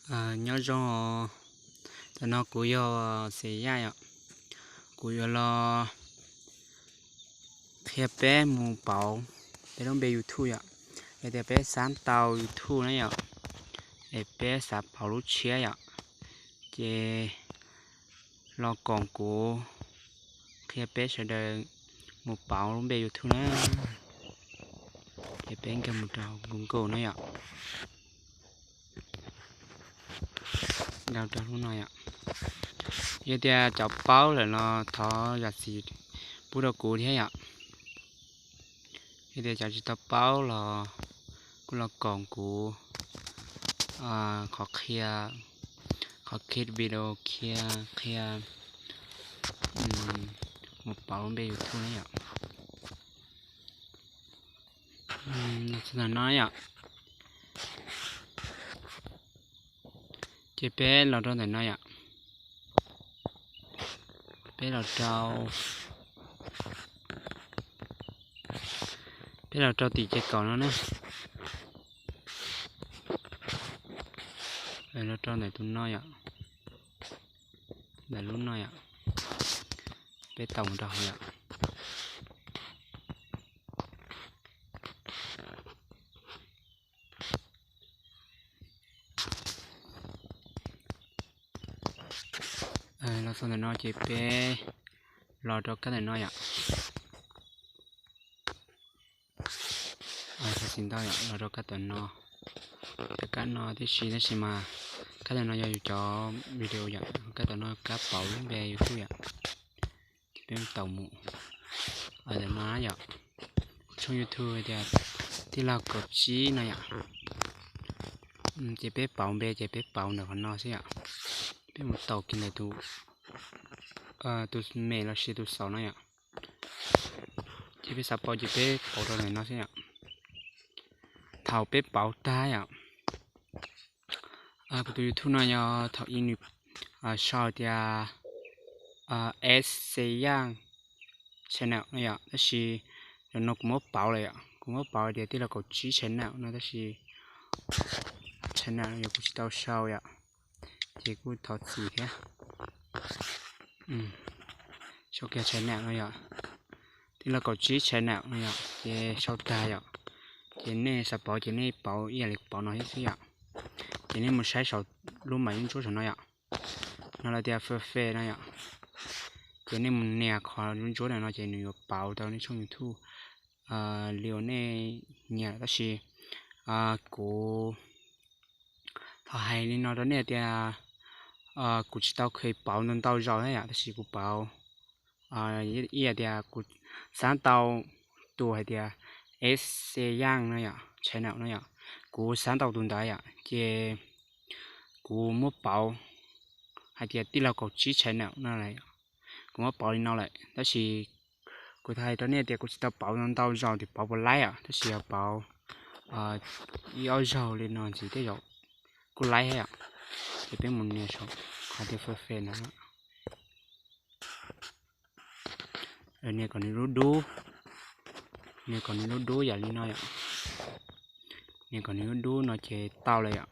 Nyob zoo, tam no kuv yog Xes Yaj yom, kuv yuav los qhia peb mus pauv peb lub npe YouTube yom. Yog tias peb xav tau YouTube na yom, es peb xav pauv lub tshiab yom, ces los koom kuv qhia peb sawv daws mus pauv lub npe YouTube na. Ces peb nkag mus rau Google na yom. Nkag rau lub no yom. Yog tias cov paub lawm los thov zam txim pub rau kuv thiab yom. Yog tias cov tsis tau paub los kuj los koom kuv qhov qhia, qhov qhia video, qhia, qhia mus pauv lub npe YouTube na yom. Ntawm no yom, ces peb los rau ntawm no yom. Peb los rau, peb los rau tim ces kaum no na. Los rau ntawm tus no yom, ntawm lub no yom. Peb tau mus rau hauv yom. Los txog ntawm no ces peb los rau kab ntawm no yom. Tsis ntau yom, los rau kab tom no, rau kab no tib si, tab sis mas kab tom no yog yus cov video yom, kab tom no kab pauv lub npe YouTube yom. Ces peb mus tau mus ntawm no yom, tshooj YouTube tias Tij Laug Kaum Tsib no yom. Ces peb pauv npe ces peb pauv ntawm qhov no xwb yom. Peb mus tau kiag ntawm tus, tus me los sis tus xaus no yom. Ces peb xav pauv ces peb pauv rau ntawm no xwb yom. Thaum peb pauv tag yom, kuv tus YouTube no yog thaum ub nws sau tias S C Yaj channel no yom, tab sis zaum no kuv muab pauv lawm yom, kuv muab pauv tias Tij Laug Kaum Tsib channel no, tab sis channel no yog kuv tsis tau sau yom, ces kuj thov txim thiab. Sau kiag channel no yom, Tij Laug Kaum Tsib channel no yom, ces sau tag yom. Ces nej xav pauv ces nej pauv ib yam li kuv pauv no thiab xwb yom. Ces nej mus saib saum lub mam lub ntsuab saum no yom, no lawv tias Fe Fe no yom. Ces nej mus nias qhov lub ntsuab ntawm no ces nws yuav pauv tau nej tshooj YouTube li uas nej nyiam, tab sis kuv thov hais li no rau nej tias kuv tsis tau kheev pauv ntau ntau zaus na yom, tab sis kuv pauv ib yam tias kuv xav tau tus hais tias S C Yaj no yom, channel no yom, kuv xav tau tus ntawd yom, ces kuv muab pauv hais tias Tij Laug Kaum Tsib channel no lawm, kuv muab pauv li no lawm, tab sis kuv thov hais rau nej tias kuv tsis tau pauv ntau zaus tias pauv puas laib yom, tab sis yog pauv ib ob zaug li no ntxiv tej zaum kuj laib thiab yom. Ces peb mus nias saum qhov tias Fe Fe no, nias kom nws dub dub, nias kom nws dub dub yam li no yom. Nias kom nws dub dub no ces tau lawm yom.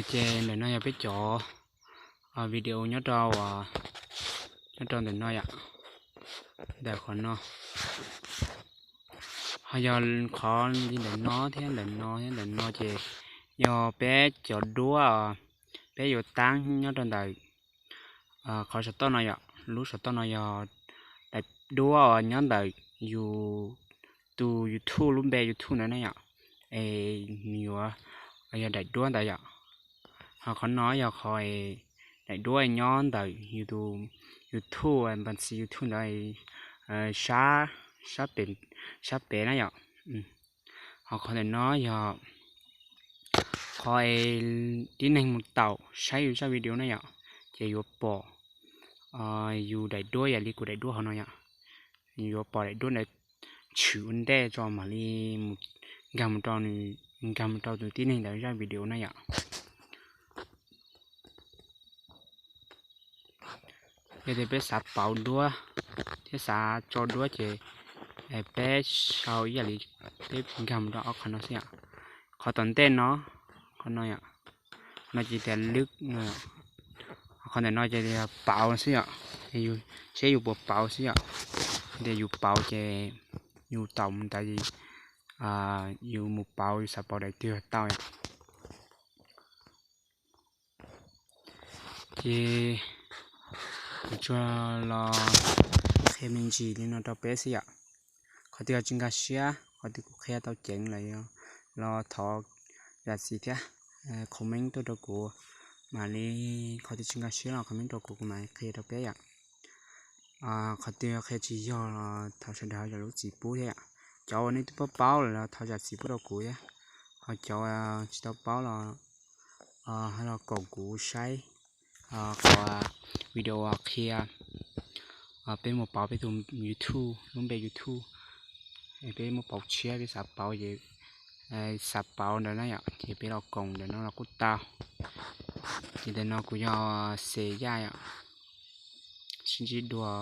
Ces ntawm no yog peb cov video nyob rau, nyob rau ntawm no yom, ntawm qhov no. Ho yog qhov li ntawm no thiab ntawm no thiab ntawm no ces yog peb cov duab, peb yuav taab nyob rau ntawm qhov saum toj no yom. Lub saum toj no yog daim duab uas nyob ntawm yus tus YouTube, lub npe YouTube ntawd na yom. Es nws yuav yog daim duab ntawd yom. Ho qhov no yog qhov daim duab nyob ntawm yus tus YouTube, npas txi YouTube ntawd sab, sab pem, sab pem na yom. Ho qhov ntawm no yog qhov es tib neeg mus taum saib yus zaj video na yom, ces yuav pom yus daim duab yam li kuv daim duab hauv no yom. Yuav pom daim duab ntawd tshwm ua ntej tso mam li mus nkag mus rau nws, nkag mus rau tus tib neeg ntawd zaj video na yom. Yog tias peb xav pauv duab thiab xav tso duab ces peb sau ib yam li peb nkag mus rau ob qhov no xwb yom. Qhov tom ntej no, qhov no yom, no ces tias lwb no, qhov ntawm no ces tias pauv xwb yom, seb yus puas pauv xwb yom. Tias yus pauv ces yus taum mus ntawd, yus mus pauv, yus xav pauv daim twg tau yom. Ces kuv tsuas los qhia me ntsis li no rau peb xwb yom. Qhov twg tsis nkag siab, qhov twg kuv qhia tau ceev lawm los thov zam txim thiab, comment tuaj rau kuv, mam li, qhov twg tsis nkag siab los comment rau kuv, kuv mam li qhia rau peb yom. Qhov twg qhia tsis yog los thov sawv daws zam lub txim pub thiab yom. Cov uas nej twb paub paub lawm los thov zam txim pub rau kuv thiab, ho cov tsis tau paub los los koom kuv saib qhov video qhia peb muab pauv peb tus YouTube, lub npe YouTube. Peb muab pauv tshiab, peb xav pauv ces xav pauv ntawd na yom, ces peb los koom ntawm no los kuj tau. Ces ntawm no kuv yog Xes Yaj yom, sib ntsib dua.